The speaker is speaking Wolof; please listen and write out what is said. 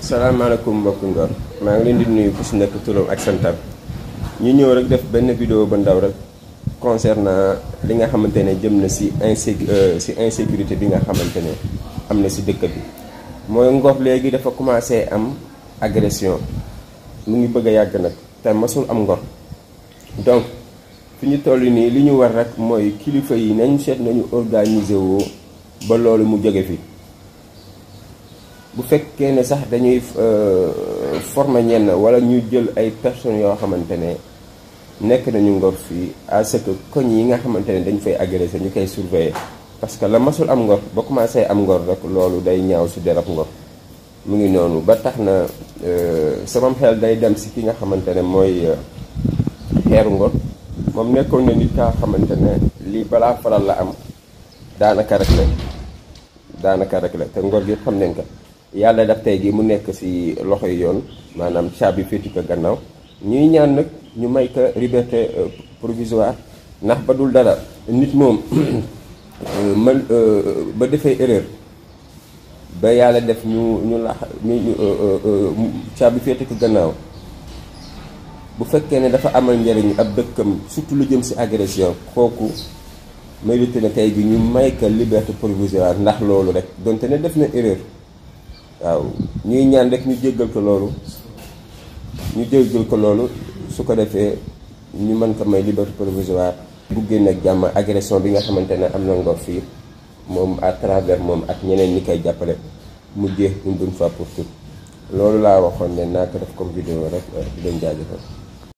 salaamaaleykum mbokk Ngor maa ngi leen di nuyu ku si nekk turam ak santam ñu ñëw rek def benn vidéo ba ndaw rek concernant li nga xamante ne jëm na si insécurité bi nga xamante ne am na si dëkk bi mooy Ngor léegi dafa commencé am agression mu ngi bëgg a yàgg nag te masul am Ngor donc fi ñu toll nii li ñu war rek mooy kilifa yi nañu seet nañu organiser woo ba loolu mu jóge fi. Bu fekkee ne sax dañuy former ñenn wala ñu jël ay personnes yoo xamante ne nekk nañu Ngor fii à ce que koñ yi nga xamante ne dañ fay agressé ñu koy surveiller parce que la masul am Ngor ba commencé am Ngor rek loolu day ñaaw si derab Ngor mu ngi noonu ba tax na sama xel day dem si ki nga xamante ne mooy xeeru Ngor moom nekkoon na nit kaa xamante ne lii balaa faral la am daanaka rek la te Ngor gi xam nañ ko. Yàlla daf tey gi mu nekk ci loxoy yoon maanaam caabi féeti ko gannaaw ñuy ñaan nag ñu may ko liberté provisoire ndax ba dul dara nit moom man ba defee erreur ba yàlla def ñu caabi féeti ko gannaaw bu fekkee ne dafa amal njëriñ ab dëkkam surtout lu jëm ci agression kooku mérité na tey gi ñu may ko liberté provisoire ndax loolu rek donte ne def na erreur. waaw ñuy ñaan rek ñu jéggal ko loolu su ko defee ñu mën ko may liberté provisoire bu génn ak jàmm agression bi nga xamante ne am na Ngor fii moom à travers moom ak ñeneen ñi koy jàppale mu jeex une bonne fois pour toutes loolu laa waxoon ne naa ko def comme vidéo rek di leen jaajëfal